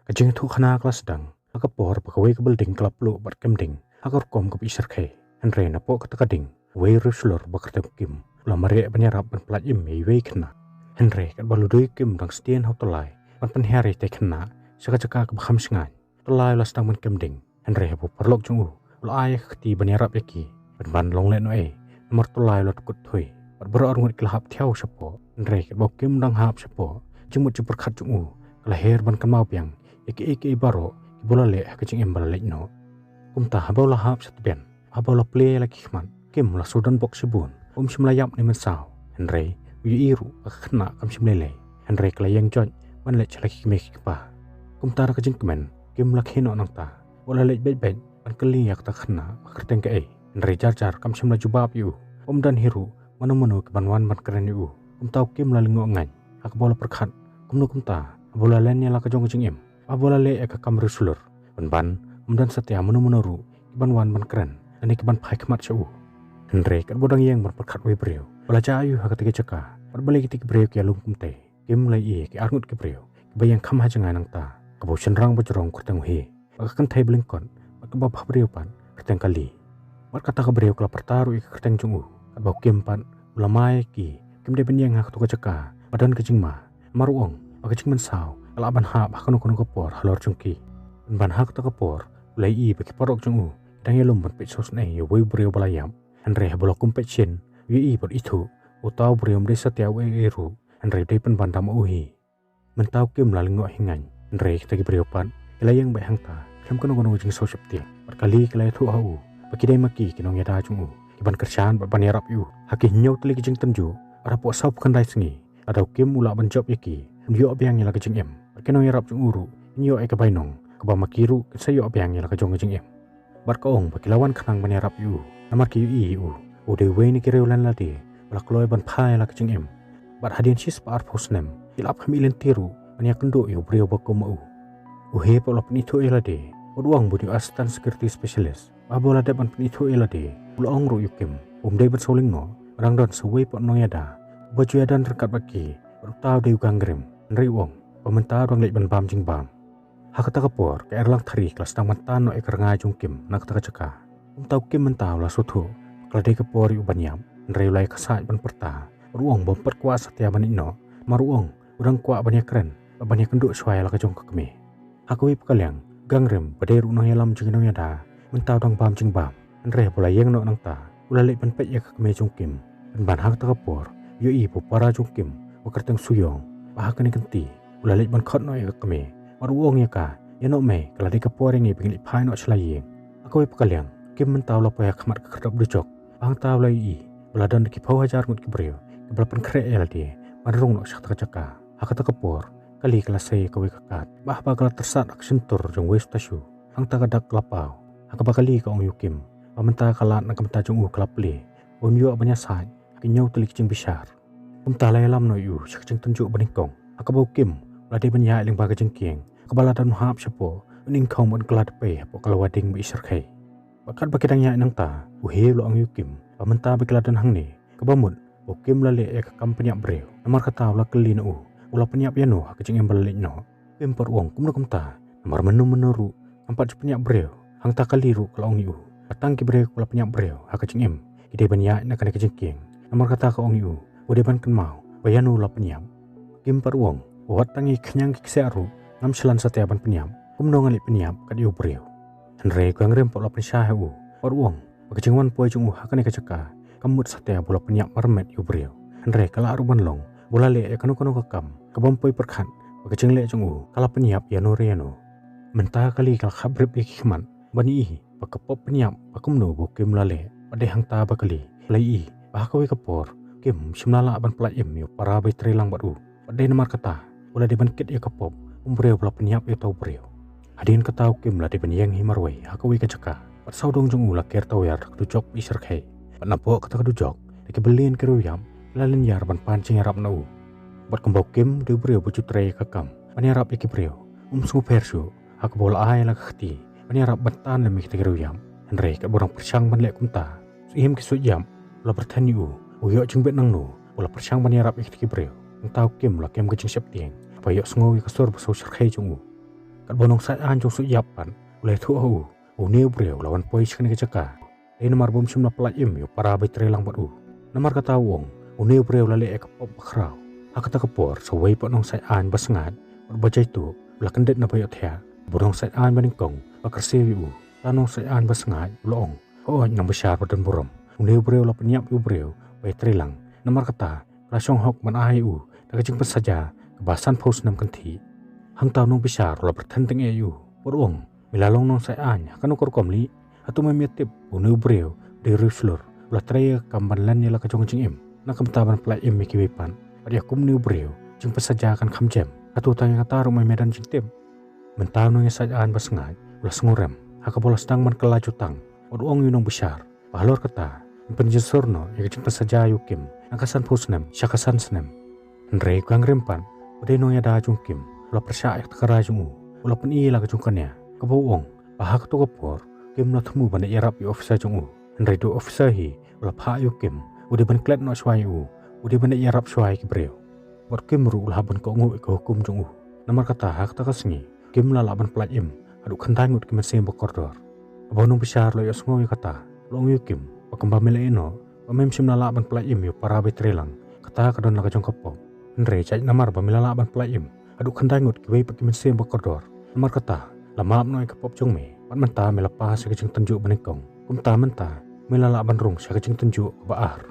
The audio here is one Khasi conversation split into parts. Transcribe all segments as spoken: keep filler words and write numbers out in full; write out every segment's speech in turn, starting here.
Ka jingthoh khana ka la sdang ha ka por ba kawei ka building ka la pluh bad kem ding ha ka rukom kaba i syrkhei. Hynrei napoh kata ka ding, uwei u riewshlur ba kyrteng u Kim u la mareh ban ïarap ban pyllait im ïa iwei i khynnah. Hynrei katba la dei u Kim u dang sdien ha u tyllai ban pynhiar ïa itei i khynnah sha ka jaka kaba kham shngaiñ, u tyllai u la sdang ban kem ding. Hynrei haba u paralok jong u u la ai ïa ka kti ban ïarap ïa ki, pynban long lehnohei, namar u tyllai u la dkut thui bad baroh arngut ki la hap thiaw shapoh. Hynrei katba u Kim u dang hap shapoh, ka jingmut jingpyrkhat jong u ka la her ban kynmaw biang ïa kiei kiei baroh kiba u la leh ha ka jingim ba la leit noh. Kumta haba u la hap sha tbian, haba u la plie ïa la ki khmat, u Kim u la shu don bok shibun, um shym la ïap ne mynsaw. Hynrei u ïohi ruh ba ka khynnah kam shym lei lei, hynrei ka la ïeng joit ban leit sha la ki kmie ki kpa. Kumta da ka jingkmen, u Kim u la khie noh nangta. U la leit beit beit ban kylli ïa kata ka khynnah ba kyrteng kaei, hynrei jar jar kam shym la jubab ïa u. Um don hi ruh mano mano kiban wan ban kren ïa u. Kumta u Kim u la lyngngoh ngaiñ ha kaba u la pyrkhat kumno kumta haba u la len ïa la ka jong ka jingim, haba u la leh ïa ka kam riewshlur, pynban um don satia mano mano ruh kiban wan ban kren lane kiban phai khmat sha u. Hynrei katba u dang ïeng ban pyrkhat uwei u briew, u la jah ïa u ha katei ka jaka. Bad balei kitei ki briew ki ïalum kumtei? U Kim u la ïohi ïa ki arngut ki briew kiba ïeng kham ha jngai nangta, kaba u shynrang ba jrong u kyrteng u Hye, bad ka kynthei ba lyngkot bad kaba bhabriew pat kyrteng ka Lee. Bad kata ka briew ka la pyrta ruh ïa ka kyrteng jong u. Katba u Kim pat u la mai ïa ki, kim dei ban ïeng ha kato ka jaka ba don ka jingma, namar u ong ba ka jingmynsaw ka lah ban hap ha kano kano ka por halor jong ki. Pynban ha kata ka por u la ïohi ba ki paralok jong u ki dang ïalum ban peit sngewsynei ïa uwei u briew ba la ïap. Hynrei haba u la kum peit shisien, u ïohi bad ithuh ba uta u briew um dei satia uei uei ruh, hynrei u dei pynban da ma u hi. Mynta u Kim u la lyngngoh hi ngaiñ, hynrei kita ki briew pat ki la ïeng beit hangta khlem kano kano ka jingsngew sheptieng. Bad ka Lee ka la ïathuh ha u ba ki dei ma ki ki nongïada jong u, kiban kyrshan bad ban ïarap ïa u ha ki hynñiew tylli ki jingtynjuh. Bad hapoh sawphew khyndai sngi, lada u Kim u lah ban jop ïa ki, un ïoh biang ïa la ka jingim. Bad ki nongïarap jong u ruh kin ïoh ïa ka bainong, kaba ma ki ruh kin sa ïoh biang ïa la ka jong ka jingim. Bad ka ong ba ki la wan khnang ban ïarap ïa u, namar ki ïohi ïa u, u dei uwei na ki riewlynlade ba la kloi ban phai ïa la ka jingim. Bad hadien shispah arphew snem, ki la ap kham ïa lynti ruh ban ïakynduh ïa u briew ba kum ma u. U Hye pat u la pynithuh ïa lade, bad u ong ba u dei u assistant security specialist. Bad haba u la dep ban pynithuh ïa lade, u la ong ruh ïa u Kim ba um dei ban sngewlyngngoh ba dang don sa uwei pat u nongïada uba ju ïadon ryngkat bad ki, bad uta u dei u Gang Rim. Hynrei u ong ba mynta u dang leit ban bam jingbam. Ha kata ka por, ka Erlang Thari ka la sdang ban tan noh ïa ka rngai jong u Kim na kata ka jaka. Kumta u Kim mynta u la sngewthuh ba ka la dei ka por ïa u ban ïap, hynrei u la ïaksaid ban pyrta, bad u ong ba um pat kwah satia ban leit noh, namar u ong u dang kwah ban ïakren bad ban ïakynduh shuwa ïa la ka jong ka kmie. Ha kawei pat ka liang, u Gang Rim ba dei ruh u nongïalam jong ki nongïada, mynta u dang bam jingbam. Hynrei haba u la ïeng noh nangta, u la leit ban peit ïa ka kmie jong u Kim. Pynban ha kata ka por u ïohi ba u para jong u Kim ba kyrteng u Suyong, ba ha kane ka kynti u la leit ban khot noh ïa ka kmie, bad u ong ïa ka, ïa noh mei, ka la dei ka por ïa ngi ba ngin leit phai noh sha la ïing. Ha kawei pat ka liang, u Kim mynta u la poi ha khmat ka khyrdop dujok, ba hangta u la ïohi ba la don da ki phew hajar ngut ki briew kiba la pynkhreh ïa lade ban rung noh sha kata ka jaka. Ha kata ka por ka Lee ka la sei ïa kawei ka kat, bad haba ka la tyrsad ha ka shyntur jong uwei u statue, hangta ka dak ka la paw, ha kaba ka Lee ka ong ïa u Kim ba mynta ka lad na ka bynta jong u ka la plie, ba un ïoh ban ïasaid ha ki hynñiew tylli ki jingbishar. Kumta la ïalam noh ïa u sha ka jingtynjuh banyngkong, ha kaba u Kim u la dei ban ïaid lyngba ka jingkieng, ha kaba lada un hap shapoh, un ingkhong bad un kylla dpei hapoh ka lawa ding ba i syrkhei. Bad katba ki dang ïaid nangta, u Hye u la ong ïa u Kim ba mynta ba ki la don hangne, kaba mut ba u Kim u la leh ïa ka kam pynïap briew, namar kata u la kylli na u, u la pynïap ïano ha ka jingim ba la leit noh. U Kim pat u ong kumno kumta, namar mynno mynno ruh ngam pat ju pynïap briew. Hangta ka Lee ruh ka la ong ïa u ba tang ki briew kiba la pynïap briew ha ka jingim ki dei ban ïaid na kane ka jingkieng. Namar kata ka ong ïa u, u dei ban kynmaw ba ïano u la pynïap. U Kim pat u ong ba wat tang ïa ki khñiang ki ksiar ruh ngam shlan satia ban pynïap, kumno ngan leit pynïap kat ïa u briew? Hynrei u Gang Rim pat u la pynshai ha u, bad u ong ba ka jingwan poi jong u ha kane ka jaka kam mut satia ba u la pynïap marmet ïa u briew. Hynrei ka lah ruh ban long ba u la leh ïa kano kano ka kam kabym poi pyrkhat ba ka jingleh jong u ka la pynïap ïano re ïano. Mynta ka Lee ka la khapbrip ïa ki khmat ban ïohi ba ka pop pynïap ba kumno ba u Kim u la leh. Bad dei hangta ba ka Lee ka la ïohi ba ha kawei ka por u Kim um shym la lah ban pyllait im ïa u para ba i treilang bad u. Bad dei namar kata u la dei ban kit ïa ka pop kum u briew ba la pynïap ïa uta u briew. Hadien kata u Kim u la dei ban ïeng hi marwei ha kawei ka jaka, bad sawdong jong u la ker tawiar da ka dujok ba i syrkhei. Bad napoh kata ka dujok, da ki billion ki riewïap ki la lynñiar ban pan jingïarap na u. Bad kumba u Kim u dei u briew ba ju trei ïa ka kam ban ïarap ïa ki briew, um sngewpher shuh ha kaba u la ai ïa la ka kti ban ïarap ban tan lem ïa kita ki riewïap. Hynrei katba u dang pyrshang ban leh kumta, u syiem ki suidïap u la pyrthen ïa u, u ïoh jingbit nangno ba u la pyrshang ban ïarap ïa kita ki briew. Hangta u Kim u la kem ka jingsheptieng haba u ïohsngew ïa ka sur ba sngewsyrkhei jong u. Katba u nongshad aiñ jong u shu ïap pat, u la ïathuh ha u, une u briew u la wan poi sha kane ka jaka dei namar ba um shym la pyllait im ïa u para bai trei lang bad u. Namar kata u ong, une u briew u la leh ïa ka pop bakhraw. Ha kata ka por sa uwei pat u nongshad aiñ ba sngaid bad ba jaituh u la kyndit na ba ïohthiah bad u nongshad aiñ ba nyngkong ba kyrsiew ïa u. Uta u nongshad aiñ ba sngaid u la ong, hooid nongbishar badonburom, une u briew u la pynïap ïa u briew ba ïatrei lang. Namar kata ka la shong hok ban ai ïa u da ka jingpynsaja kaba sanphew snem kynthih. Hangta u nongbishar u la pyrthen tyngeh ïa u bad u ong, me la long nongshad aiñ ha kano ka rukom lih? Hato mem ïatip ba une u briew u dei u riewshlur, u la trei ïa ka kam ban len ïa la ka jong ka jingim, na ka bynta ban pyllait im ïa kiwei pat? Bad ïa kumne u briew jingpynsaja kan kham jem. Hato tang ïa kata ruh mem ïadon jingtip? Mynta u nongïasaid aiñ ba sngaid u la sngewrem ha kaba u la sdang ban kylla jutang bad u ong ïa u nongbishar ba halor kata yn pynjynsur noh ïa ka jingpynsaja ïa u Kim na ka sanphew snem sha ka san snem. Hynrei u Gangrim pat, u dei u nongïada jong u Kim, u la pyrshah ïa kata ka rai jong u. U la pyni ïa la ka jong ka nia, kaba u ong ba ha kato ka por u Kim u la thmu ban leit ïarap ïa u officer jong u. Hynrei da u officer hi u la phah ïa u Kim, u dei ban klet noh shuwa ïa u, u dei ban leit ïarap shuwa ïa ki briew. Bad u Kim ruh u la hap ban kohnguh ïa ka hukum jong u. Namar kata ha kata ka sngi u Kim u la lah ban pyllait im haduh khyndai ngut ki mynsiem ba kordor. Haba u nongbishar u la ïohsngew ïa kata, u la ong ïa u Kim ba kumba me la ïeh noh ba mem shym la lah ban pyllait im ïa u para bai trei lang, kata ka don la ka jong ka pop. Hynrei jait namar ba me la lah ban pyllait im haduh khyndai ngut kiwei pat ki mynsiem ba kordor, namar kata la map noh ïa ka pop jong me bad mynta me la pass ïa ka jingtynjuh ba nyngkong. Kumta mynta me la lah ban rung sha ka jingtynjuh kaba ar.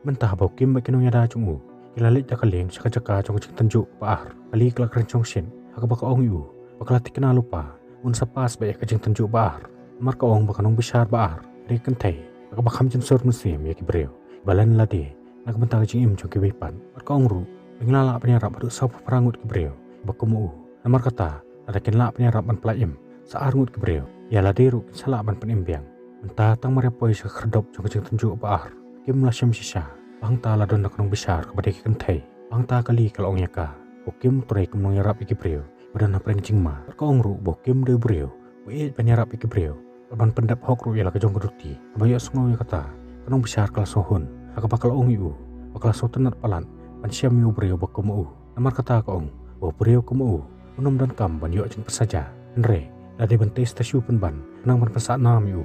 Mynta haba u Kim bad ki nongïada jong u ki la leit da ka lieng sha ka jaka jong ka jingtynjuh ba ar, kali ka la kren shongshit ha kaba ka ong ïa u ba ka la thikna lypa un sa pass beit ïa ka jingtynjuh ba ar. Namar ka ong ba ka nongbishar ba ar ka dei ka kynthei, ka kaba kham jynsur mynsiem ïa ki briew, ba len lade na ka bynta ka jingim jong kiwei pat. Bad ka ong ruh ba ngi la lah ban ïarap haduh sawphew phra ngut ki briew ba kum u. Namar kata lada kin lah ban ïarap ban pyllait im sa ar ngut ki briew, ïa lade ruh kin sa lah ban pynim biang. Mynta tang mar ïa poi sha ka khyrdop jong ka jingtynjuh ba ar, u Kim u la shem shisha ba hangta la don da ka nongbishar kaba dei ka kynthei. Ba hangta kali ka la ong ïa ka ba u Kim u trei kum u nongïarap ïa ki briew ba don hapdeng ka jingma. Bad ka ong ruh ba u Kim u dei u briew ba ïeit ban ïarap ïa ki briew bad ban pyndep hok ruh ïa la ka jong ka duty. Haba ïohsngew ïa kata, ka nongbishar ka la sngewhun ha kaba ka la ong ïa u ba ka la sngewtynnat palat ban shem ïa u briew ba kum u. Namar kata ka ong ba u briew kum u un ym donkam ban ïoh jingpynsaja, hynrei la dei ban test shuh pynban khnang ban pynsah nam ïa u.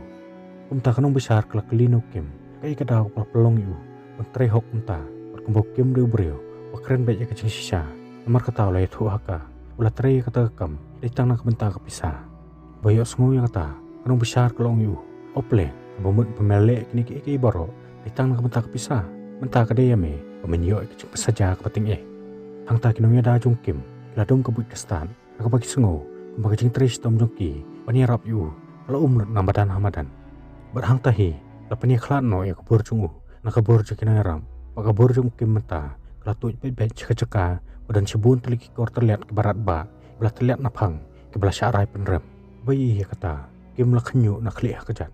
Kumta ka nongbishar ka la kylli na u Kim kaei ka daw kaba la pynlong ïa u ban trei hok kumta, bad kumba u Kim u dei u briew ba kren beit ïa ka jingshisha. Namar kata u la ïathuh ha ka ba u la trei ïa kata ka kam dei tang na ka bynta ka pisa. Ba ïohsngew ïa kata, ka nongbishar ka la ong ïa u, o pleng, kaba mut ba me la leh kine kiei kiei baroh dei tang na ka bynta ka pisa? Mynta ka dei ïa me ba men ïoh ïa ka jingpynsaja kaba tyngeh. Hangta ki nongïada jong u Kim ki la dum ka buit ka stad ha kaba ki sngew kumba ka jingtrei shitom jong ki ban ïarap ïa u ka la um lut na madan ha madan. Bad hangta hi la pynïakhlad noh ïa ka bor jong u na ka bor jong ki nongïarap. Bad ka bor jong u Kim mynta ka la tuid beit beit sha ka jaka ba don shibun tylli ki kor tylliat kiba radbah, kiba la tylliat na phang, kiba la shah rai pynrem. Ba ïohi ïa kata, u Kim u la khynñiuh na khlieh ha kjat.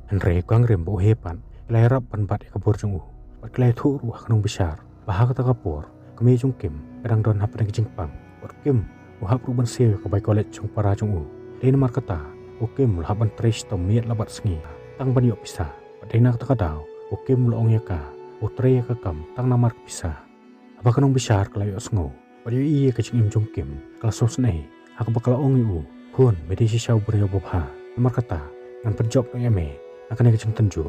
Hynrei u Gangrim bad u He pat ki la ïarap ban bat ïa ka bor jong u. Bad ki la ïathuh ruh ha ka nongbishar ba ha kata ka por ka mei jong u Kim ka dang don hapdeng ka jingpang. Bad u Kim u hap ruh ban siew ïa ka bai college jong u para jong u. Dei namar kata u Kim u la hap ban trei shitom miet la bad sngi tang ban ïoh pisa. Bad dei na kata ka daw u Kim u la ong ïa ka ba u trei ïa ka kam tang namar ka pisa. Haba ka nongbishar ka la ïohsngew bad ïohi ïa ka jingim jong u Kim, ka la sngewsynei ha kaba ka la ong ïa u, khun, me dei shisha u briew uba bha. Namar kata ngan pynjop noh ïa me na kane ka jingtynjuh.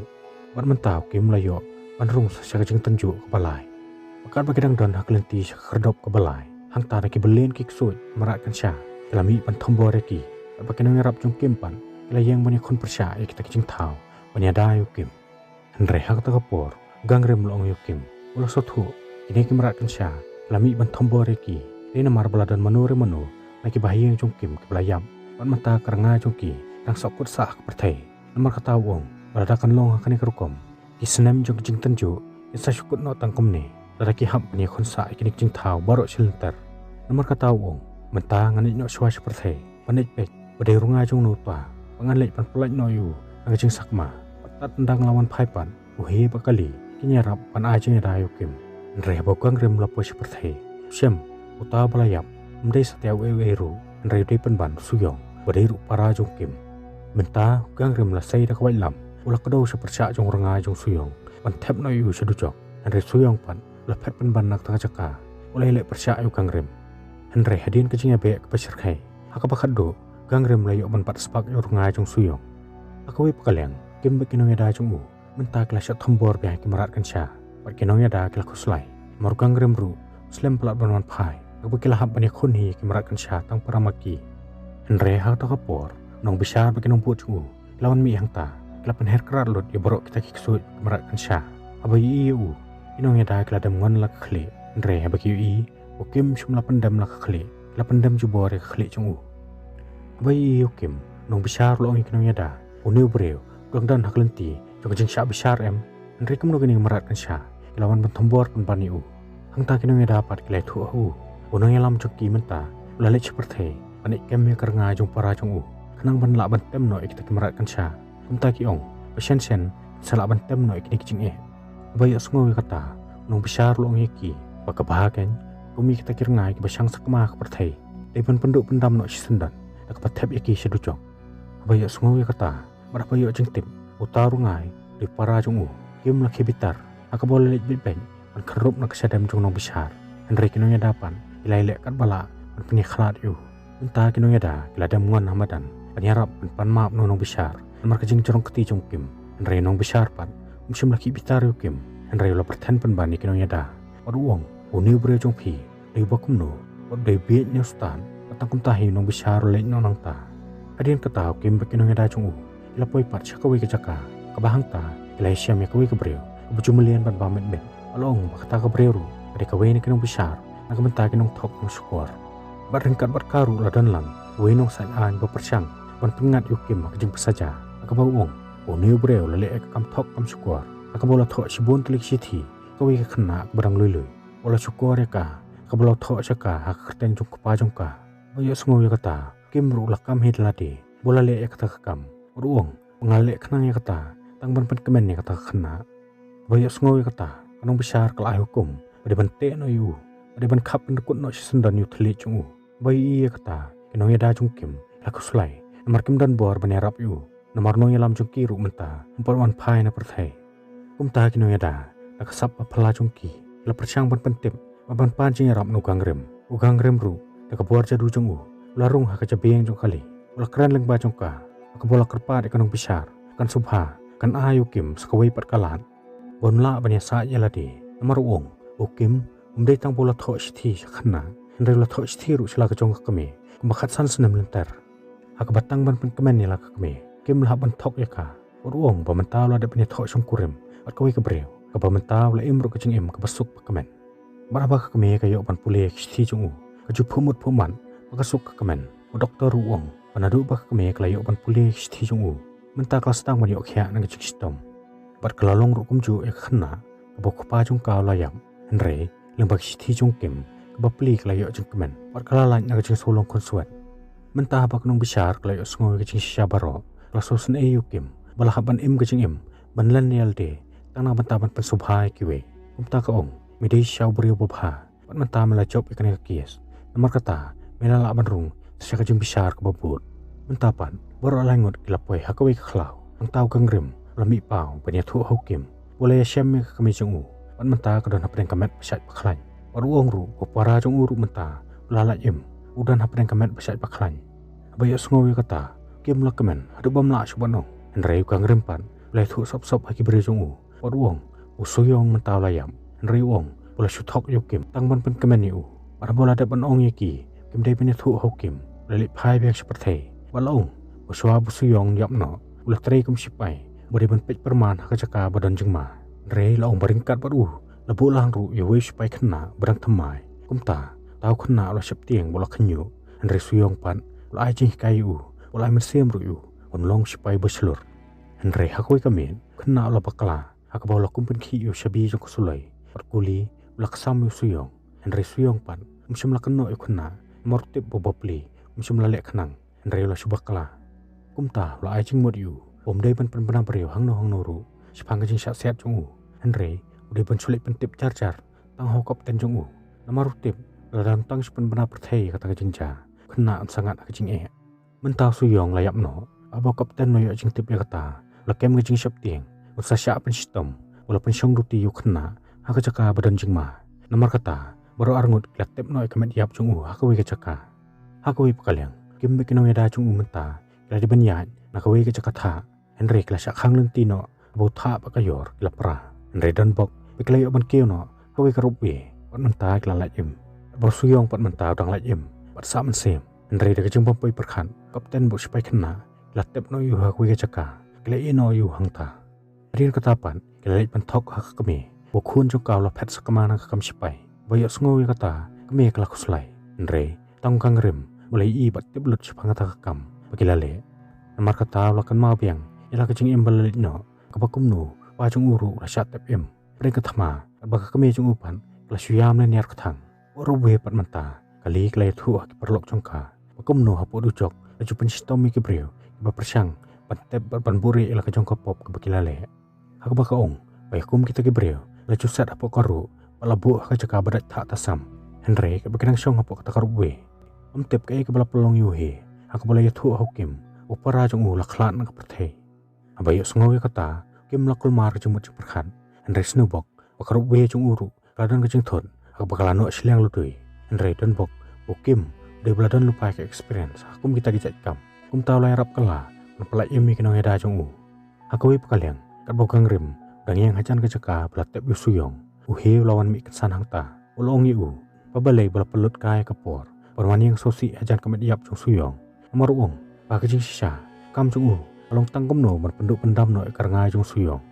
Bad mynta u Kim u la ïoh ban rung sa sha ka jingtynjuh kaba lai. Bad katba ki dang don ha ka lynti sha ka khyrdop kaba lai, hangta da ki byllion ki ksuid mrad kynsha ki la mih ban thombor ïa ki. Katba ki nongïarap jong u Kim pat ki la ïeng ban ïakhun pyrshah ïa kita ki jingthaw ban ïada ïa u Kim. Hynrei ha kata ka por u Gangrim u la ong ïa u Kim, u la sngewthuh kine ki mrad kynsha ki la mih ban thombor ïa ki dei namar ba la don mano re mano na kiba ha ïing jong u Kim kiba la ïap. Bad mynta ka rnga jong ki dang sahkut sah ha ka pyrthei. Namar kata u ong ba lada kan long ha kane ka rukom, ki snem jong ka jingtynjuh kin sa shu kut noh tang kumne lada ki hap ban ïakhun sah ïa kine ki jingthaw baroh shi lynter. Namar kata u ong, mynta ngan leit noh shuwa sha pyrthei ban leit peit ba dei u rnga jong uno uta, ba ngan leit ban pyllait noh ïa u na ka jingsakma. Bad tad ynda nga la wan phai pat, u He bad ka Li kin ïarap ban ai jingïada ïa u Kim. Hynrei haba u Gangrim u la poi sha pyrthei, u Shem, uta uba la ïap, um dei satia uei uei ruh, hynrei u dei pynban u Suyong uba dei ruh u para jong u Kim. Mynta u Gangrim u la sei da ka waitlam, u la kdew sha pyrshah jong u rnga jong u Suyong ban thep noh ïa u sha dujok. Hynrei u Suyong pat u la phet pynban na kata ka jaka, u la ïaleh pyrshah ïa u Gangrim. Hynrei hadien ka jingïabeh kaba shyrkhei, Ha kaba khatduh, Gangrim la ïoh ban bat spak ïa u rngai jong Suyong. Ha kawei pat ka liang, Kim bad ki nongïada jong u mynta ki la shah thombor biang ki mrad kynsha. Bad ki nongïada ki la khuslai. Namar u Gangrim ruh u slem palat ban wan phai, haba ki la hap ban ïakhun hi ïa ki mrad kynsha tang para ma ki. Hynrei ha kata ka por, u nongbishar bad ki nongbud jong u ki la wan mih hangta, ki la pynher krad lut ïa baroh kita ki ksuid ki mrad kynsha. Haba ïohi ïa u, ki nongïada ki la dem ngon la ka khlieh. Hynrei haba ki ïohi u Kim shym la pyndem la ka khlieh, ki la pyndem jubor ïa ka khlieh jong u. Haba ïohi ïa u Kim, u nongbishar u la ong ïa ki nongïada, une u briew u dang don ha ka lynti jong ka jingshah bishar em? Hynrei kumno kine ki mrad kynsha ki la wan ban thombor pynban ïa u? Hangta ki nongïada pat ki la ïathuh ha u, u nongïalam jong ki mynta u la leit sha pyrthei ban ïaid kem ïa ka rngai jong para jong u, khnang ban lah ban tem noh ïa kita ki mrad kynsha. Kumta ki ong ba shen shen sa lah ban tem noh ïa kine ki jingeh. Haba ïohsngew ïa kata, u nongbishar u la ong ïa ki ba ka bha keiñ, kum ïa kita ki rngai kiba shang sakma ha ka pyrthei, dei ban pynduh pyndam noh shisyndon da kaba thep ïa ki sha dujok. Haba ïohsngew ïa kata, bad haba ïoh jingtip, uta u rngai u dei para jong u, Kim la khie bitar, ha kaba u la leit beit beit ban kynrup na ka shadem jong u nongbishar. Hynrei ki nongïada pat ki la ïaleh katba lah ban pynïakhlad ïa u. Mynta ki nongïada ki la dem ngon ha madan ban ïarap ban pan map na u nongbishar namar ka jingjrong kti jong u Kim. Hynrei u nongbishar pat um shym la khie bitar ïa u Kim, hynrei u la pyrthen pynban ïa ki nongïada, bad u ong, une u briew jong phi u dei uba kumno, bad u dei u bieit ne u stad ba tang kumta hi u nongbishar u leit noh nangta? Hadien kata u Kim bad ki nongïada jong u ki la poi pat sha kawei ka jaka kaba hangta ki la ïashem ïa kawei ka briew kaba ju mlien ban bam mitmit. Bad la ong ba kata ka briew ruh ka dei kawei na ki nongbishar na ka bynta ki nongthok nongshukor. Bad ryngkat bad ka ruh la don lang uwei u nongsaiñ aiñ ba pyrshang ban pynngat ïa u Kim ha ka jingpynsaja, ha kaba u ong ba une u briew u la leh ïa ka kam thok kam shukor, ha kaba u la thoh shibun tylli ki shithi ïa kawei ka khynnah kaba dang lui lui. U la shukor ïa ka ha kaba u la thoh sha ka ha ka kyrteng jong u kpa jong ka. Haba ïohsngew ïa kata, u Kim ruh u la kam hi da lade ba u la leh ïa kata ka kam, bad u ong ba nga la leh khnang ïa kata tang ban pynkmen ïa kata ka khynnah. Haba ïohsngew ïa kata, ka nongbishar ka la ai hukum ba dei ban teh noh ïa u, ba dei ban khap pyndkut noh shisyndon ïa u thylliej jong u. Haba ïohi ïa kata, ki nongïada jong u Kim ki la khuslai, namar kim don bor ban ïarap ïa u, namar u nongïalam jong ki ruh mynta um pat wan phai na pyrthei. Kumta ki nongïada, da ka sap ba phylla jong ki, ki la pyrshang ban pyntip bad ban pan jingïarap na u Gangrim. U Gangrim ruh, da ka bor jadu jong u, u la rung ha ka jabieng jong kali, u la kren lyngba jong ka, ha kaba u la kyrpad ïa ka nongbishar ba kan sngewbha kan ai ïa u Kim sa kawei pat ka lad ba un lah ban ïasaid ïa lade. Namar u ong ba u Kim um dei tang ba u la thoh shithi sha ka khynnah, hynrei u la thoh shithi ruh sha la ka jong ka kmie kumba khatsan snem lynter, ha kaba tang ban pynkmen ïa la ka kmie, u Kim u la hap ban thok ïa ka. Bad u ong ba mynta u la dep ban ïathoh shongkurim bad kawei ka briew, kaba mynta u la im ruh ka jingim kaba suk ba kmen. Bad haba ka kmie ka ïoh ban pule ïa ka shithi jong u, ka ju phuh mut phuh mat bad ka suk ka kmen. U doktor ruh u ong ba naduh ba ka kmie ka la ïoh ban pule ïa ka shithi jong u, mynta ka la sdang ban ïoh khiah na ka jingshitom. Bad ka la long ruh kumjuh ïa ka khynnah kaba u kpa jong ka u la ïap. Hynrei lyngba ka shithi jong u Kim, kaba plie ka la ïoh jingkmen bad ka la lait na ka jingsngewlong khunswet. Mynta haba ka nongbishar ka la ïohsngew ïa ka jingshisha baroh, ka la sngewsynei ïa u Kim ba la hap ban im ka jingim ban len ïa lade tang na ka bynta ban pynsngewbha ïa kiwei. Kumta ka ong, me dei shisha u briew babha, bad mynta me la jop ïa kane ka case. Namar kata me la lah ban rung sha ka jingbishar kaba bud. Mynta pat baroh lai ngut ki la poi ha kawei ka khlaw. Hangta u Gangrim u la mih paw ban ïathuh ha u Kim ba u la ïashem ïa ka kmie jong u, bad mynta ka don hapdeng ka met ba shait ba khlaiñ. Bad u ong ruh ba u para jong u ruh mynta u la lait im, u don hapdeng ka met ba shait ba khlaiñ. Haba ïohsngew ïa kata, u Kim u la kmen haduh bym lah shuh ban ong. Hynrei u Gangrim pat u la ïathuh sop sop ha ki briew jong u, bad u ong ba u Suyong mynta u la ïap. Hynrei u ong ba u la shu thok ïa u Kim tang ban pynkmen ïa u. Bad haba u la dep ban ong ïa ki, kim dei ban ïathuh ha u Kim, u la leit phai biang sha pyrthei. Bad la ong ba shuwa ba u Suyong un ïap noh, u la trei kum shipai ba dei ban peit pyrman ha ka jaka ba don jingma. Hynrei la ong ba ryngkat bad u la buh lang ruh ïa uwei u shipai khynnah ba dang thymmai. Kumta uta u khynnah u la sheptieng bad u la khynñiuh. Hynrei u Suyong pat u la ai jinghikai ïa u, u la ai mynsiem ruh ïa u ban long u shipai ba shlur. Hynrei ha kawei ka miet u khynnah u la bakla, ha kaba u la kum pynkhih ïa u shabi jong ka suloi. Bad kuli u la ksam ïa u Suyong. Hynrei u Suyong pat um shym la kynnoh ïa u khynnah, namar u tip ba u bapli um shym la leh khnang, hynrei u la shu bakla. Kumta u la ai jingmut ïa u ba um dei ban pynbna briew hangno hangno ruh shaphang ka jingshah siat jong u, hynrei u dei ban shu leit pyntip jar jar tang ha u kapten jong u. Namar u tip lada un tang shu pynbna pyrthei ïa kata ka jingjia, u khynnah un sa ngat ha ka jingeh. Mynta u Suyong la ïap noh. Haba u kapten u la ïoh jingtip ïa kata, u la kem ka jingsheptieng ba un sa shah pynshitom, u la pynshong duty ïa u khynnah ha ka jaka ba don jingma. Namar kata baroh arngut ki la tep noh ïa ka met ïap jong u ha kawei ka jaka. Ha kawei pat ka liang, Kim bad ki nongïada jong u mynta ki la dei ban ïaid na kawei ka jaka thah. Hynrei ki la shah khang lynti noh, ba u thah bad ka ïor ki la pra. Hynrei don bok ba ki la ïoh ban kiew noh ha kawei ka ropeway, bad mynta ki la lait im. Bad u Suyong pat mynta u dang lait im bad sah mynsiem. Hynrei da ka jingbym poi pyrkhat, kapten bad u shipai khynnah ki la tep noh ïa u ha kawei ka jaka, ki la ïeh noh ïa u hangta. Hadien kata pat ki la leit ban thok ha ka kmie ba u khun jong ka u la phet sakma na ka kam shipai. Ba ïohsngew ïa kata, ka kmie ka la khuslai. Hynrei tang u Gangrim u la ïohi bad tip lut shaphang kata ka kam ba ki la leh. Namar kata u la kynmaw biang ïa la ka jingim ba la leit noh, kaba kumno pa jong u ruh u la shah tep im. Pyrshah ka thma, katba ka kmie jong u pat ka la shu ïam lynñiar kthang. Bad ruh pat mynta kali ka la ïathuh ha ki paralok jong ka ba kumno hapoh dujok la ju pynshitom ïa ki briew kiba pyrshang ban tep bad ban buhrieh ïa la ka jong ka pop kaba ki la leh. Ha kaba ka ong ba ïa kum kita ki briew la ju set hapoh ka ruh bad la buh ha ka jaka ba dait thah tasam. Hynrei katba ki nang shong hapoh kata ka ropeway, ym tip kaei kaba la pynlong ïa u hi, ha kaba la ïathuh ha u Kim ba u para jong u la khlad na ka pyrthei. Haba ïohsngew ïa kata, u Kim u la kulmar ka jingmut jingpyrkhat. Hynrei sngewbok ba ka ropeway jong u ruh ka la don ka jingthut ha kaba ka la noh shiliang ladui. Hynrei don bok ba u Kim u dei ba la don lypa ka experience ha kum kita ki jait kam. Kumta u la ïarap kylla ban pyllait im ïa ki nongïada jong u. Ha kawei pat ka liang, katba u Gangrim u dang ïeng hajan ka jaka ba la tep ïa u Suyong, u Hye u la wan mih kynsan hangta. U la ong ïa u ba balei ba la pynlut kai ïa ka por ban wan ïeng sngewsih hajan ka met ïap jong u Suyong. Namar u ong ba ka jingshisha ka kam jong u ka long tang kumno ban pynduh pyndam noh ïa ka rngai jong u Suyong.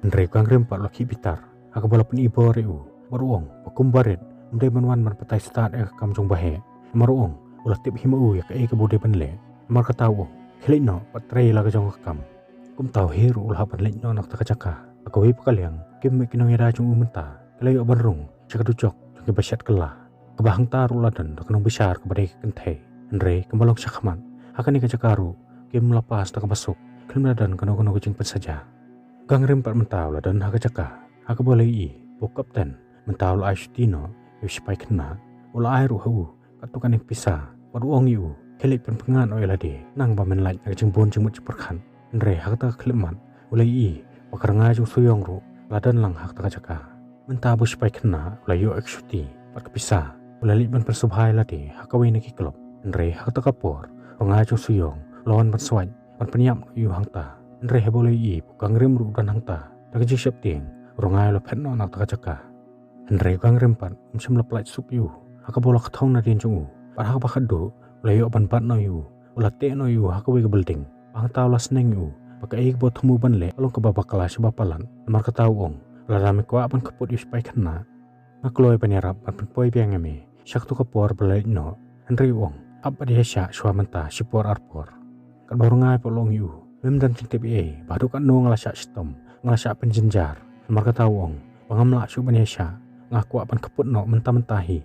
Hynrei u Gangrim pat u la khih bitar ha kaba la pyni bor ïa u bad u ong ba kum barit um dei ban wan ban batai stad ïa ka kam jong u baheh. Namar u ong u la tip hi ma u ïa kaei kaba u dei ban leh. Namar kata u ong, khie leit noh bad trei ïa la ka jong ka kam. Kumta u Hye ruh u la hap ban leit noh na kata ka jaka. Ha kawei pat ka liang, Kim bad ki nongïada jong u mynta ki la ïoh ban rung sha ka dujok jong kiba shet kylla, kaba hangta ruh la don da ka nongbishar kaba dei ka kynthei. Hynrei kumba long shakhmat, ha kane ka jaka ruh Kim u la pass da kaba suk, khlem da don kano kano ka jingpynsaja. U Gangrim pat mynta u la don ha ka jaka ha kaba u la ïohi ba u kapten mynta u la ai shuti noh ïa u shipai khynnah. U la ai ruh ha u katto katne ka pisa bad u ong ïa u, khie leit pynpyngngad noh ïa lade, khnang ba men lait na ka jingbun jingmut jingpyrkhat. Hynrei ha kata ka khyllipmat u la ïohi ba ka rngai jong u Suyong ruh ka la don lang ha kata ka jaka. Mynta ba u shipai khynnah u la ïoh ïa ka shuti bad ka pisa, u la leit ban pynsngewbha ïa lade ha kawei na ki club. Hynrei ha kata ka por u rngai jong u Suyong u la wan ban swait ban pynïap noh ïa u hangta. Hynrei haba u la ïohi ba u Gangrim ruh u don hangta, da ka jingsheptieng u rngai u la phet noh na kata ka jaka. Hynrei u Gangrim pat um shym la pyllait shuh ïa u ha kaba u la kthong nadien jong u. Bad ha kaba khatduh u la ïoh ban bat noh ïa u, u la teh noh ïa u ha kawei ka building. Bad hangta u la sneng ïa u ba kaei kaba u thmu ban leh ka long kaba bakla shibun palat. Namar kata u ong, lada me kwah ban kyrpad ïa u shipai khynnah, nga kloi ban ïarap ban pynpoi biang ïa me sha kato ka por ba la leit noh. Hynrei u ong, ap bad ïa shah shuwa mynta shipor arpor. Katba u rngai pat u la ong ïa u, mem don jingtip ei ei ba haduh katno nga la shah shitom, nga la shah pynjynjar. Namar kata u ong ba ngam lah shuh ban ïa shah, nga kwah ban kyrpad noh mynta mynta hi.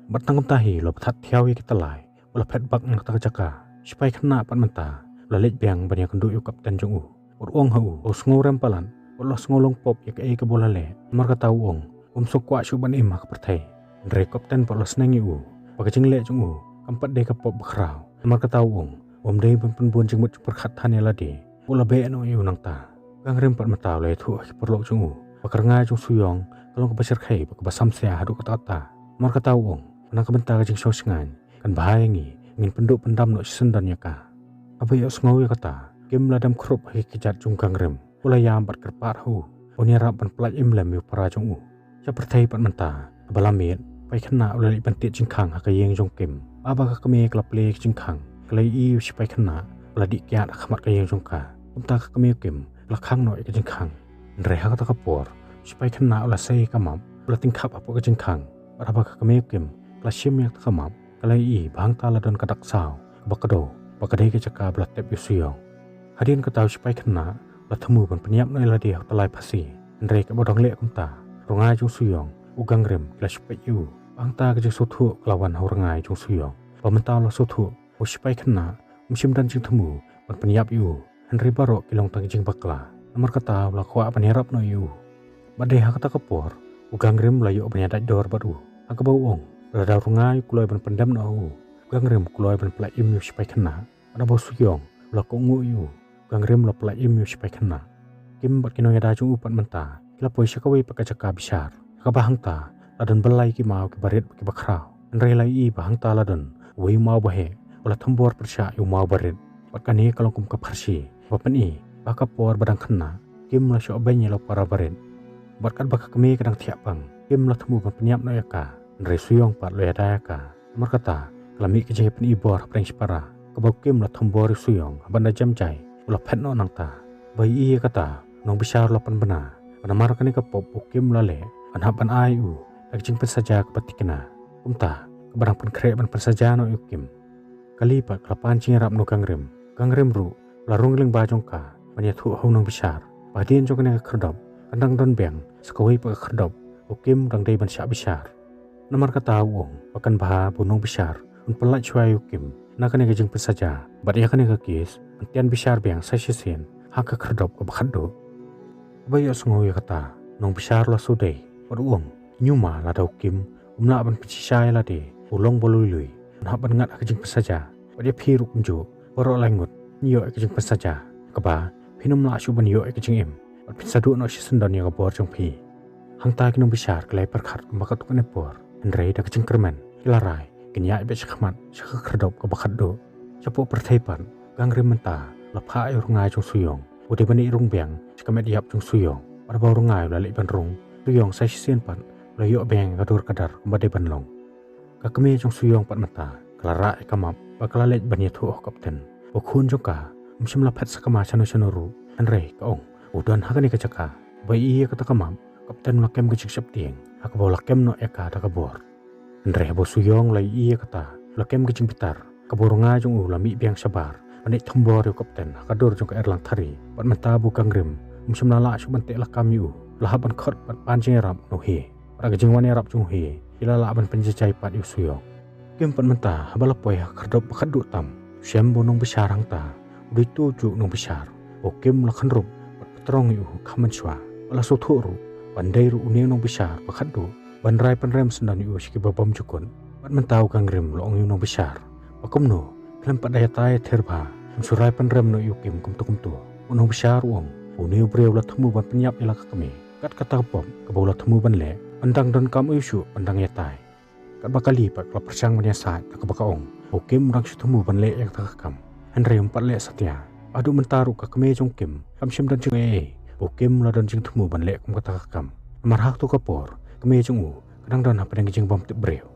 Bad tang kumta hi la bthat thiaw ïa ki tyllai bad la phet bak na kata ka jaka. U shipai khynnah pat mynta u la leit biang ban ïakynduh ïa u kapten jong u. Bad u ong ha u ba u sngew rem palat bad u la sngew long pop ïa kaei kaba u la leh. Namar kata u ong um sngewkwah shuh ban im ha ka pyrthei. Hynrei u kapten pat u la sneng ïa u ba ka jingleh jong u kam pat dei ka pop bakhraw. Namar kata u ong um dei ban pynbun jingmut jingpyrkhat than ïa lade, u la beh noh ïa u nangta. U Gangrim pat mynta u la ïathuh ha ki paralok jong u ba ka rngai jong u Suyong ka long kaba shyrkhei bad kaba samsiah haduh katta katta. Namar kata u ong, na ka bynta ka jingshong shngaiñ, kan bha ïa ngi ba ngin pynduh pyndam noh shisyndon ïa ka. Haba ïohsngew ïa kata, u Kim u la dem khrup ha ki kjat jong u Gangrim. U la ïam bad kyrpad ha u ban ïarap ban pyllait im lem ïa u para jong u. Sha pyrthei pat mynta, haba la miet, u shipai khynnah u la leit ban tied jingkhang ha ka ïing jong u Kim. Haba ka kmie ka la plie ïa ka jingkhang, ka la ïohi ïa u shipai khynnah u la dih kiad ha khmat ka ïing jong ka. Kumta ka kmie u Kim ka la khang noh ïa ka jingkhang. Hynrei ha kata ka por, u shipai khynnah u la sei ïa ka map, u la tyngkhap hapoh ka jingkhang. Bad haba ka kmie u Kim ka la shim ïa kata ka map, ka la ïohi ba hangta la don ka dak saw kaba kdew, ba ka dei ka jaka ba la tep ïa u Suyong. Hadien kata u shipai khynnah u la thmu ban pynïap noh ïa lade ha u tyllai phasi. Hynrei kaba dang leh kumta, u rngai jong u Suyong, u Gangrim, ki la shu peit ïa u. Ba hangta ka jingsngewthuh ka la wan ha u rngai jong u Suyong, ba mynta u la sngewthuh ba u shipai khynnah um shym don jingthmu ban pynïap ïa u. Hynrei baroh ki long tang ki jingbakla. Namar kata u la kwah ban ïarap noh ïa u. Bad dei ha kata ka por u Gangrim u la ïoh ban ïadait dor bad u, ha kaba u ong ba lada u rngai u kloi ban pyndem noh ha u, u Gangrim u kloi ban pyllait im ïa u shipai khynnah. Bad haba u Suyong u la kohnguh ïa u, u Gangrim u la pyllait im ïa u shipai khynnah. U Kim bad ki nongïada jong u pat mynta ki la poi sha kawei pat ka jaka bishar, ha kaba hangta la don byllai ki maw kiba rit bad kiba khraw. Hynrei la ïohi ba hangta la don uwei u maw baheh, u la thombor pyrshah ïa u maw barit. Bad kane ka long kum ka pharshi ba pyni ba ka por ba dang khynnah Kim la shoh beiñ ïa la u para barit. Bad katba ka kmie ka dang thiah pang, Kim la thmu ban pynïap noh ïa ka, hynrei Suyong pat la ïada ïa ka. Namar kata ka la mih ka jingïapyni bor hapdeng shipara, kaba u Kim la thombor ïa u Suyong, haba ynda jem jai u la phet noh nangta. Ba ïohi ïa kata, u nongbishar u la pynbna ba namar kane ka pop ba u Kim u la leh, yn hap ban ai ïa u da ka jingpynsaja kaba thikna. Kumta kaba dang pynkhreh ban pynsaja noh ïa u Kim. Kali pat ka la pan jingïarap na u Gangrim. Gangrim ruh u la rung lyngba jong ka ban ïathuh ha u nongbishar ba hadien jong kane ka khyrdop kan dang don biang sa kawei pat ka khyrdop ba u Kim u dang dei ban shah bishar. Namar kata u ong ba kan bha ba u nongbishar un pyllait shuwa ïa u Kim na kane ka jingpynsaja, bad ïa kane ka case yn tian bishar biang sa shisien ha ka khyrdop kaba khatduh. Haba ïohsngew ïa kata, u nongbishar u la shu dei bad u ong, hynñiew ma lada u Kim um lah ban pynshisha ïa lade, u long ba lui lui, un hap ban ngat ha ka jingpynsaja. Bad ïa phi ruh kumjuh, baroh lai ngut phin ïoh ïa ka jingpynsaja, kaba phin ym lah shuh ban ïoh ïa ka jingim, bad phin sa duh noh shisyndon ïa ka bor jong phi. Hangta ki nongbishar ki la pyrkhat kumba katto katne por, hynrei da ka jingkyrmen ki la rai, kin ïaid beit shakhmat sha ka khyrdop kaba khatduh. Shapoh pyrthei pat, u Gangrim mynta u la phah ïa u rngai jong u Suyong, u dei ban ïaid rung biang sha ka met ïap jong u Suyong. Bad haba u rngai u la leit ban rung, u Suyong sa shisien pat u la ïoh biang ïa ka dur ka dar kumba dei ban long. Ka kmie jong u Suyong pat mynta ka la rah ïa ka map bad ka la leit ban ïathuh ha u kapten ba u khun jong ka um shym la phet sakma shano shano ruh, hynrei ka ong u don ha kane ka jaka. Ba ïohi ïa kata ka map, u kapten u la kem ka jingsheptieng ha kaba u la kem noh ïa ka da ka bor. Hynrei haba u Suyong u la ïohi ïa kata, u la kem ka jingbitar, kaba u rngai jong u u la mih biang shabar ban leit thombor ïa u kapten ha ka dur jong ka erlang thari. Bad mynta ba u Gangrim um shym la lah shuh ban teh lakam ïa u, u la hap ban khot bad pan jingïarap na u Hye. Bad da ka jingwan ïarap jong u Hye, ki la lah ban pynjaijai pat ïa u Suyong. Kim pat mynta haba la poi ha ka khyrdop ba khatduh tam, u shem ba u nongbishar hangta u dei uto u juh nongbishar ba u Kim u la khynrup bad pyntrong ïa u kham mynshuwa. Bad la sngewthuh ruh ba ym dei ruh une u nongbishar ba khatduh ban rai pynrem syndon ïa u sha kiba bym jukut. Bad mynta u Gangrim u la ong ïa u nongbishar ba kumno khlem pat da ïatai ïathir bha, un shu rai pynrem noh ïa u Kim kumto kumto. U nongbishar u ong ba une u briew u la thmu ban pynïap ïa la ka kmie. Kat kata ka pop kaba u la thmu ban leh, yn dang donkam aïu shuh ban dang ïatai. Katba kali pat ka la pyrshang ban ïasaid da kaba ka ong ba u Kim u dang shu thmu ban leh ïa kata ka kam, hynrei um pat leh satia. Haduh mynta ruh ka kmie jong u Kim kam shym don jingaiei ba u Kim u la don jingthmu ban leh kum kata ka kam. Namar ha kato ka por ka kmie jong u ka dang don hapdeng ka jingbymtip briew.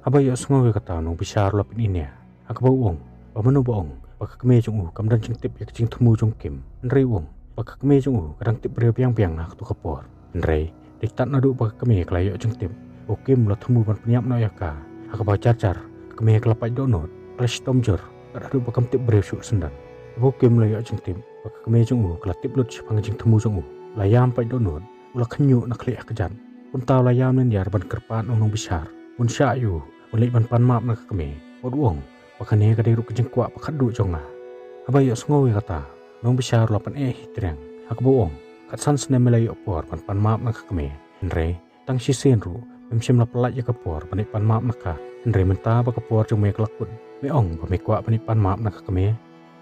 Haba ïohsngew ïa kata, u nongbishar u la pyni nia ha kaba u ong ba mano ba ong ba ka kmie jong u kam don jingtip ïa ka jingthmu jong u Kim. Hynrei u ong ba ka kmie jong u ka dang tip briew biang biang ha kato ka por. Hynrei dei tad naduh ba ka kmie ka la ïoh jingtip ba u Kim u la thmu ban pynïap noh ïa ka, ha kaba jar jar ka kmie ka la pait dohnud, ka la shitom jur, tad haduh ba kam tip briew shuh syndon. Haba u Kim u la ïoh jingtip ba ka kmie jong u ka la tip lut shaphang ka jingthmu jong u, u la ïam pait dohnud, u la khñiuh na khlieh ha kjat. Kumta u la ïam lyniar ban kyrpad na u nongbishar un shah ïa u, un leit ban pan map na ka kmie. Bad u ong ba kane ka dei ruh ka jingkwah ba khatduh jong nga. Haba ïohsngew ïa kata, u nongbishar u la pyneh hi triang ha kaba u ong, kat san snem me la ïoh por ban pan map na ka kmie, hynrei tang shisien ruh mem shym la pyllait ïa ka por ban leit pan map na ka. Hynrei mynta ba ka por jong me ka la kut, me ong ba me kwah ban leit pan map na ka kmie?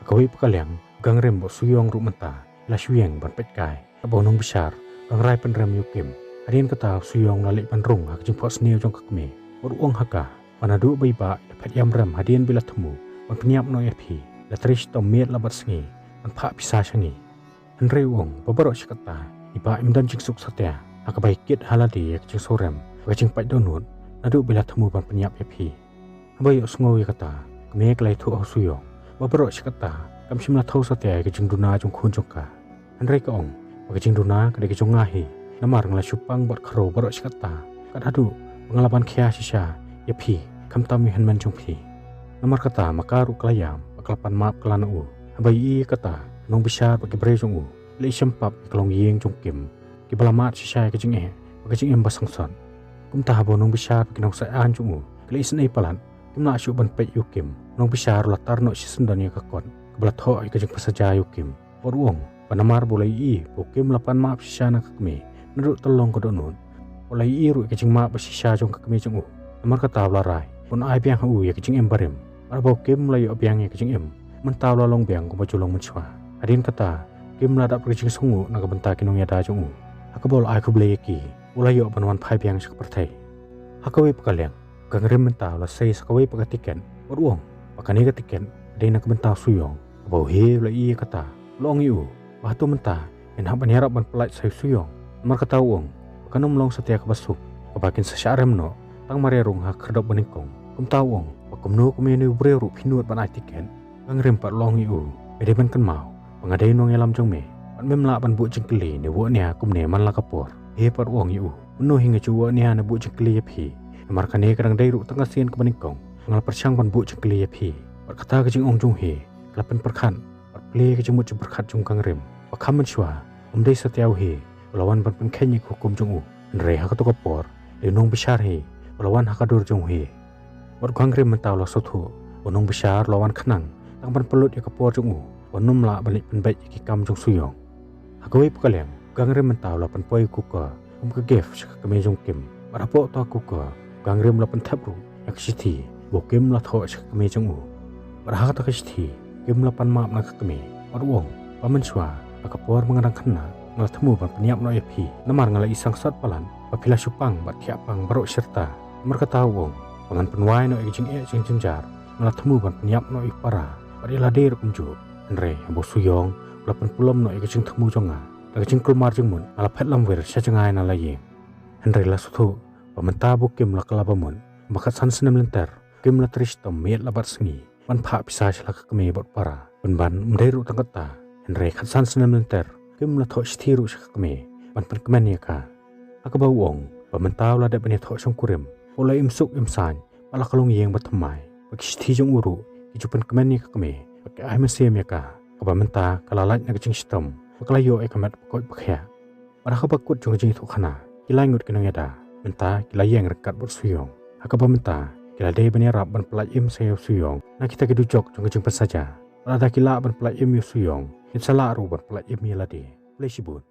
Ha kawei pat ka liang, u Gangrim bad u Suyong ruh mynta ki la shu ïeng ban peit kai. Katba u nongbishar u dang rai pynrem ïa u Kim, hadien kata u Suyong u la leit ban rung ha ka jingphohsniew jong ka kmie. Bad u ong ha ka ba naduh ba i bah i la phet ïam rem hadien ba i la thmu ban pynïap noh ïa phi, i la trei shitom miet la bad sngi ban phah pisa sha ngi. Hynrei u ong ba baroh shi katta i bah im don jingsuk satia ha kaba i kit ha lade ïa ka jingsngewrem bad ka jingpait dohnud naduh ba i la thmu ban pynïap ïa phi. Haba ïohsngew ïa kata, ka kmie ka la ïathuh ha u Suyong ba baroh shi katta kam shym la thew satia ïa ka jingduna jong u khun jong ka. Hynrei ka ong ba ka jingduna ka dei ka jong nga hi, namar nga la shu pang bad khrew baroh shi katta, kat haduh ba nga la ban khia shisha ïa phi, khamtam ïa u hynmen jong phi. Namar kata ma ka ruh ka la ïam bad ka la pan map kylla na u. Haba ïohi ïa kata, u nongbishar bad ki briew jong u ki la ïashim pap ïa ka longïing jong u Kim, kiba la mad shisha ïa ka jingeh bad ka jingim ba sangsot. Kumta haba u nongbishar bad ki nongshai aiñ jong u ki la isynei palat, kim lah shuh ban peit ïa u Kim, u nongbishar u la tar noh shisyndon ïa ka kot kaba la thoh ïa ka jingpynsaja ïa u Kim. Bad u ong ba namar ba u la ïohi ba u Kim u la pan map shisha na ka kmie naduh tyllong ka dohnud, u la ïohi ruh ïa ka jingmap ba shisha jong ka kmie jong u. Namar kata u la rai ba un ai biang ha u ïa ka jingim barim. Bad haba u Kim u la ïoh biang ïa ka jingim, mynta u la long biang kumba ju long mynshuwa. Hadien kata u Kim u la dap da ka jingsngewnguh na ka bynta ki nongïada jong u, ha kaba u la ai khublei ïa ki, u la ïoh ban wan phai biang sha ka pyrthei. Ha kawei pat ka liang, u Gangrim mynta u la sei sa kawei pat ka tiket bad u ong ba Kane ka tiket ka dei na ka bynta u Suyong. Haba u Hye u la ïohi ïa kata, u la ong ïa u ba hato mynta ngin hap ban ïarap ban pyllait sa ïa u Suyong. Namar kata u ong ba kan ym long satia kaba suk kaba kin sa shah rem noh tang mar ïa rung ha ka khyrdop ba nyngkong. Kumta u ong ba kumno kumne une u briew ruh phi nud ban ai tiket. Gangrim pat u la ong ïa u, me dei ban kynmaw ba nga dei u nongïalam jong me, bad mem lah ban buh jingkylli ne wad nia kumne man la ka por. Hye pat u ong ïa u, mynno hi nga ju wad nia ne buh jingkylli ïa phi? Namar kane ka dang dei ruh tang ka sien kaba nyngkong nga la pyrshang ban buh jingkylli ïa phi. Bad kata ka jingong jong u Hye ka la pynpyrkhat bad plie ka jingmut jingpyrkhat jong u Gangrim. Ba kham mynshuwa, ym dei satia u Hye u la wan ban pynkheiñ ïa ka hukum jong u, hynrei ha kato ka por dei u nongbishar hi u la wan ha ka dur jong u Hye. Bad u Gangrim mynta u la sngewthuh ba u nongbishar u la wan khnang tang ban pynlut ïa ka por jong u, ban ym lah ban leit pynbeit ïa ki kam jong u Suyong. Ha kawei pat ka liang, u Gangrim mynta u la pynpoi ïa u Kuka kum ka gift sha ka kmie jong u Kim. Bad hapoh uta u Kuka, u Gangrim u la pynthep ruh ïa ka shithi ba u Kim u la thoh sha ka kmie jong u. Bad ha kata ka shithi, u Kim u la pan map na ka kmie bad u ong ba mynshuwa ha ka por ba nga dang khynnah nga la thmu ban pynïap noh ïa phi, namar nga la i sangsot palat ba phi la shu pang bad thiah pang baroh shi rta. Namar kata u ong ba ngan pynwai noh ïa ka jingeh jingjynjar, nga la thmu ban pynïap noh ïa u para bad ïa lade ruh kumjuh. Hynrei haba u Suyong u la pynpulom noh ïa ka jingthmu jong nga, da ka jingkulmar jingmut nga la phet lamwir sha jngai na la ïing. Hynrei la sngewthuh ba mynta ba u Kim u la kylla bamut, ba khatsan snem lynter u Kim u la trei shitom miet la bad sngi ban phah pisa sha la ka kmie bad u para. Pynban ym dei ruh tang kata, hynrei khatsan snem lynter u Kim u la thoh shithi ruh sha ka kmie ban pynkmen ïa ka. Ha kaba u ong ba mynta u la dep ban ïathoh shongkurim, u la im suk im saiñ bad la ka longïing ba thymmai, bad ki shithi jong u ruh ki ju pynkmen ïa ka kmie bad ki ai mynsiem ïa ka. Kaba mynta ka la lait na ka jingshitom bad ka la ïoh ïa ka met ba koit ba khiah. Bad ha kaba kut jong ka jingïathuhkhana, ki lai ngut ki nongïada mynta ki la ïeng ryngkat bad u Suyong. Ha kaba mynta ki la dei ban ïarap ban pyllait im sa ïa u Suyong na kita ki dujok jong ka jingpynsaja. Bad lada ki lah ban pyllait im ïa u Suyong, kin sa lah ruh ban pyllait im ïa lade. Khublei shibun.